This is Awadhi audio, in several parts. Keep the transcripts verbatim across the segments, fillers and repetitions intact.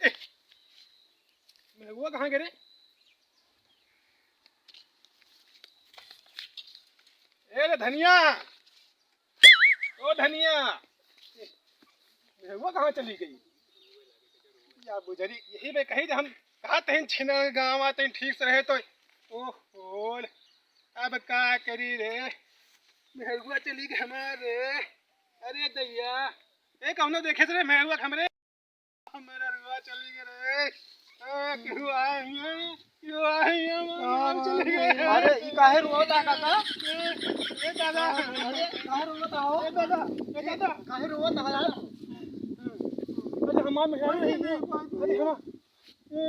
ए, मेहुआ कहाँ गए रे? ए रे धनिया, ओ धनिया, ए, मेहुआ कहाँ चली गई? या बुझरी, यही में कहीं हम कहा तहीं छिना गाँव आ तहीं ठीक से रहे तो। ओहो, अब का करी रे, मेहुआ चली गई हमार रे। अरे दैया, ए कौनो देखे से रे मेहुआ हमरे? मेहरुआ चली गई रे। ए, केहू आए हियां, केहू आए हियां, मेहरुआ चली गई। अरे, ई काहे रोवत है काका? ए, ए दादा। अरे, काहे रोवत हो? ए दादा, ए दादा। काहे रोवत है यार? अरे, हमार मेहरारू रही। अरे, हमार, ए,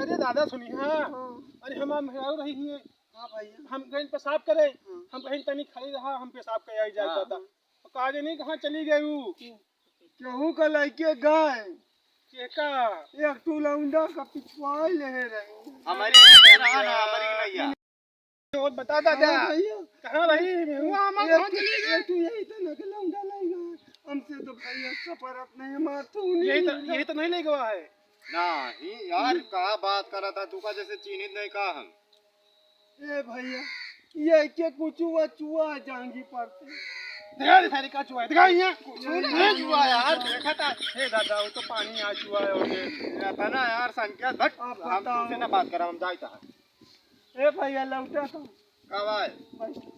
अरे दादा सुनी, हाँ। हाँ। अरे, हमार मेहरारू रही हियां। हाँ भैया। हम गइन पेशाब करे, हाँ। हम कहीं तनी खड़ी रहा, हम पेशाब करे आई जाए हाँ। दादा। तो का जानी कहाँ चली गई ऊ? केहू का लइके गए। केका? एक ठू लौंडा का पिछवाई ले रहे। हमारी नैया रहा ना, हमारी नैया। और बता दादा, हाँ भैया। कहाँ रही? हुआ हमार एक कहाँ ठू, चली गई? एक ठू यही तो ना के लौंडा ले गए। हमसे तो भैया सफरत नहीं, मार तू नहीं यही तो, मिला। यही तो नहीं ले गवा है। नहीं यार, का बात करा था तू का, जैसे चिन्हित नहीं का हम। ए भैया, ये के कुछ हुआ, चुआ जांगी पड़ते। दिखा दे सारी का चुआ है, दिखा यहाँ। कुछ नहीं चुआ यार, देखा था। हे दादा, वो तो पानी आ चुआ है, ओके। रहता ना यार, संख्या घट, आप हम बताओ। तुमसे ना बात करा, हम जाए था। ए भैया, लौटा था। का भाई?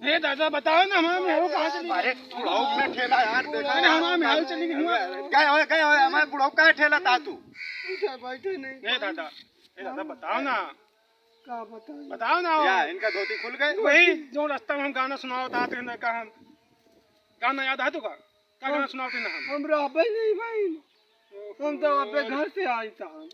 हे दादा, बताओ ना, हम, हम कहाँ से निकले? अरे, बुढ़ऊ में ठेला यार, देखा अरे, ना। हमारे में हाल चली गई, हुआ। गए हो, गए हो, हमारे बुढ़ऊ का ठेला था तू? उठा, बैठे नहीं। हे दादा, हे दादा, बताओ ना। का बताई? बताओ ना। या, इनका धोती खुल गए? वही जो रास्ता में हम गाना सुनावत आते हैं, का हम गाना याद है तुका? का गाना हम, सुनावते ना हम? हम रहबे नहीं भाई। हम तो अपने घर से आई था हम।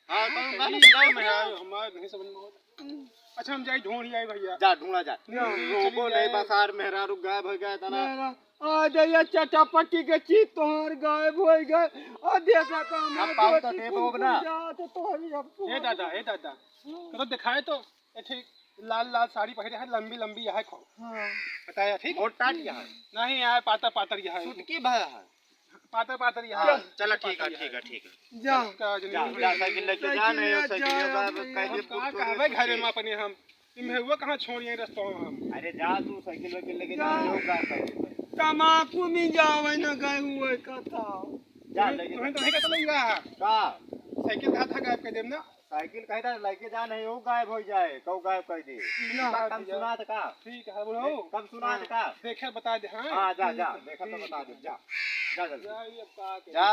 हाँ, तो हम गाना सुनाओ ना यार, हमारे नहीं समझ में आवत। अच्छा, हम जाई ढूंढ आई भैया। जा, ढूंढा जा। ना। रोको चली नहीं, जाए। बस यार, मेहरारू गायब हो गया था ना। मेरा आ जाइए चटापटी के चीज तोहार गायब हो गए। आ देखा तो हम हमारे पाँव तो धोती टेप कुल होब ना। कुल जात तोहरी अब ए दादा, ए दादा, हाँ। तो दिखाए तो, ए ठीक, लाल लाल साड़ी पहने है, लंबी लंबी है खूब। हाँ। बताया ठीक? मोट टाट यह है। नहीं यार, पातर पातर यह है। सूट की भय है। पातर पातर यह हाँ, है। चला ठीक है, ठीक है, ठीक है। जा। इसका जो जा, नहीं जा, साइकिल लेके जा, साइकिल नहीं हो, ले साइकिल जा, लेके जा, जा, कह दे हम का पुत्र कहबे घरे में अपने हम। ई मेहुआ कहाँ छोड़िए रस्तवा में हम? अरे जा तू साइकिल वाइकिल लेके जा। जा, लोग गाय का दूध है। तमाकू में जावे न गए हुए कथा। जा, तुहें, लेके तुहें जा। तो नहीं कहता लूंगा। का? साइकिल कहा था गायब कर देम ना? साइकिल कहे था लेके जा, नहीं हो गायब हो जाए, कऊ गायब कर दे। ना, कम भैया। सुना था का? ठीक है, बुढ़ऊ। कम सुना था का? देखे बता दे, हाँ? हाँ, जा, जा, ठीक है, देखा तो ठीक बता है। दे, जा। जा जल्दी। जा, ये अब का करे? जा।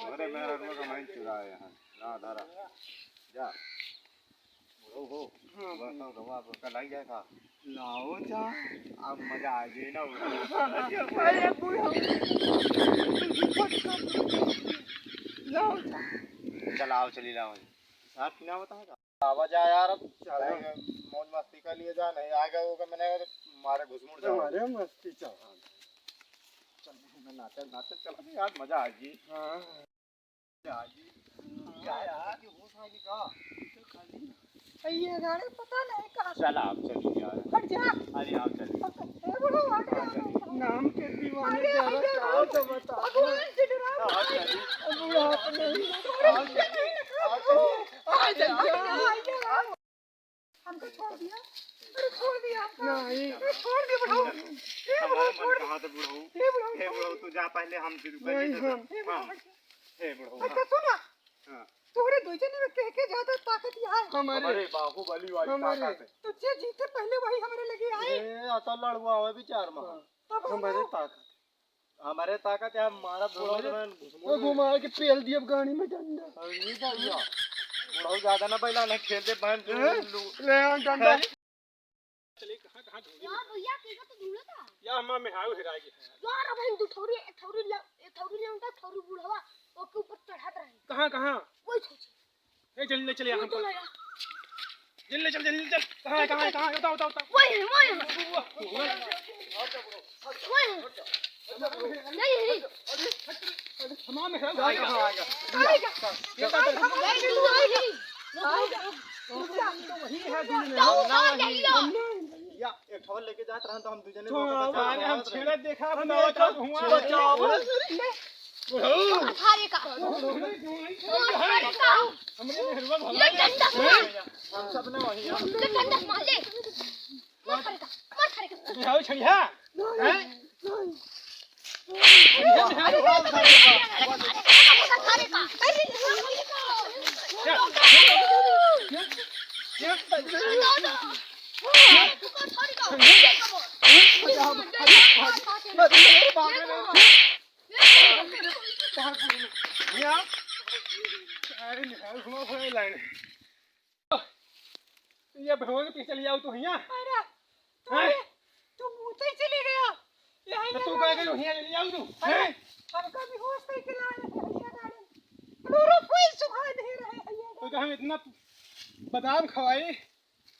अरे, मेरा रुआ का माइंड चुराए हैं। ना, धरा। जा। बुढ़ऊ हो, हाँ, वह तो गवा, वह का लाग जाए का? लाओ जा। अब मजा आ जाए ना, बुढ़ऊ। अरे, बुढ़ऊ। लाओ जा। चल, आओ, चली लाओ। साथ पीना होता है का? आवा जा यार, अब चलो। मौज मस्ती कर लिए जा, नहीं आगे होगा, मैंने मारे घुसमुड़ जाओ। हमारे मस्ती चला। चल, नाचत, नाचत चला यार, मजा आ गई। हाँ। क्या यार, ये होश आ गई का? ये गाड़ी पता नहीं कहाँ से चल, आप चलिए यार। हट जा। अरे, आप चलिए। ए, बुढ़ऊ, हट जा। नाम के दीवाने अरे, ज्यादा हट जा। चाहो तो बता। भगवान से डरा। आप चलिए। बुढ़ापा नहीं। आप चलिए। आप चलिए। आ जा, आ जा। हमको छोड़ दिया। अरे, छोड़ दिया हमको। नहीं। अरे, छोड़ दे, बुढ़ऊ। ए, बुढ़ऊ, हमारा मन छोड़ दे। कहा था, बुढ़ऊ? ए, बुढ़ऊ, ए, छोड़ बुढ़ऊ, दे। तू जा, पहले हम शुरू कर नहीं, देते। हम। ए, बुढ़ऊ, हाँ। हट जा। ए, बुढ़ऊ, अच्छा, हाँ। सुन ना। हाँ। तोहरे दो जने में के, के ज्यादा ताकत यहाँ है? हमारे। हमारे बाहुबली वाली हमारे। ताकत है। तो जे जीते पहले वही हमारे लगे आए। ए, आता लड़वा आवे विचार में। हाँ। तब हम हमारे लोग ताकत। हमारे ताकत है, हमारा बुढ़ऊ हमारे जवान घुसमुड़ ओ, गए। घुमा के पेल दिया गाड़ी में डंडा। अरे, ये क्या हुआ? बुढ़ऊ ज्यादा ना बैला, ना खेल दे बहन, हैं? लू। ले आ डंडा। चलिए, कहाँ, कहाँ ढूंढी? यार भैया, केका तो ढूंढा था। यार, हमार मेहरारू हेरा गई है। यार, अब हम दो ठौरी, एक ठौरी ले, एक ठौरी ले उनका, ठौरी बुढ़वा, ओके ऊपर चढ़ात रहे। कहाँ, कहाँ? वही छोटी। ए, जल्दी ले चले यार तू हमको। तो लगा। जल्दी ले चल, जल्दी ले चल। कहाँ है, कहाँ है, कहाँ है? बताओ, बताओ, बताओ। वही है, वही है। वो, वो, वो। वही है। नहीं, नहीं। हमार मेहरारू आएगा। आएगा। आएगा। ये बात है। नहीं, नहीं, आएगा। आएगा। तो वही है, दूर में। तो वो आ जाएगा। या, एक ठो लेके जात रहन तो हम दू जने तो लोग बचा माने हम रहत रहे। छेड़ा देखा, हम बताओ, एक कब हुआ? छेड़ा बचाओ। बुढ़ऊ। मार थारे का। बुढ़ऊ, बुढ़ऊ, बुढ़ऊ, मार थारे का। हमरे मेहरुआ भला ये डंडा से मार। हम सब ना वही हैं। ये डंडा से मार ले। मार थारे का, मार थारे का। बुढ़ऊ छड़िया। हैं? अरे निकाल, घुमा, घुमा लाइन। ये भगवान के पीछे चली जाओ तो हियाँ। अरे, हैं? तू, तू मुँह से ही चली गया। यही तो तू लगा कह गई, हियाँ चली जाओ तू, अरे, हैं? हमका भी होश नहीं के ला रहे हैं, भैया गाड़ी। पूरा फूल सुखा दे रहे हैं, भैया तो गाड़ी। हम इतना बादाम खवाई,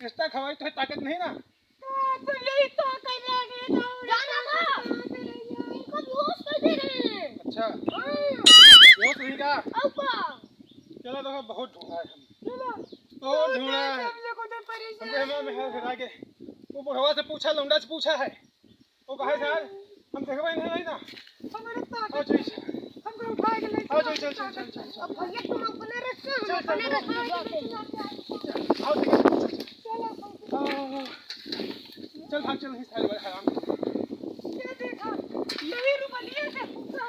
पिस्ता खवाई, तो ताकत नहीं ना? हाँ, तो यही तो कर रहे हैं, जाओ, जाना था। इनको भी होश कर दे रहे हैं। अच्छा। हाँ। होश नहीं का? अब का? चला, तो बहुत ढूंढा है हम। चला। बहुत ढूंढा है। हम लोग उधर परेशान हमके हमारे में हैं। हरा के। वो बुढ़वा से पूछा, लौंडा से पूछा है। वो कहा, "सर, हम देखबे नहीं, नहीं ना।" हमारे पास आओ, चल, चल। हमको उठा के ले आओ, चल, चल, चल, चल, चल, चल। अब भैया, तुम अपने रास्ते, हम चल, चल, अपने चल। रास्ते में चल, चल, चल। आओ, ठीक है, चल, चल, चल। चलो, चल। आओ, आओ, आओ। चल, भाग, चल, नहीं, सारे बड़े हराम। ये देखा, यही रुमालिया से पूरा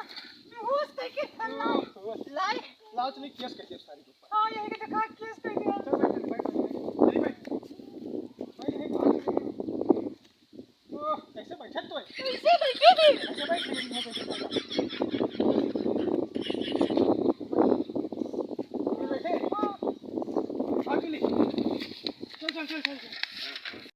बेहोश करके ओह, ओह। लाए। लाओ, चलिए, केस कर दिया सारी के ऊपर। हाँ, यही के देखा, केस कर दिया। चल, बैठ, बैठ, बैठ, बैठ। यही बैठ। बैठ, बैठ, बैठ। ओह, कैसे बैठे तो है? कैसे बैठे थे? कैसे बैठे थे? ये बैठे? हाँ। आ, चलिए। चल, चल, चल, चल, चल।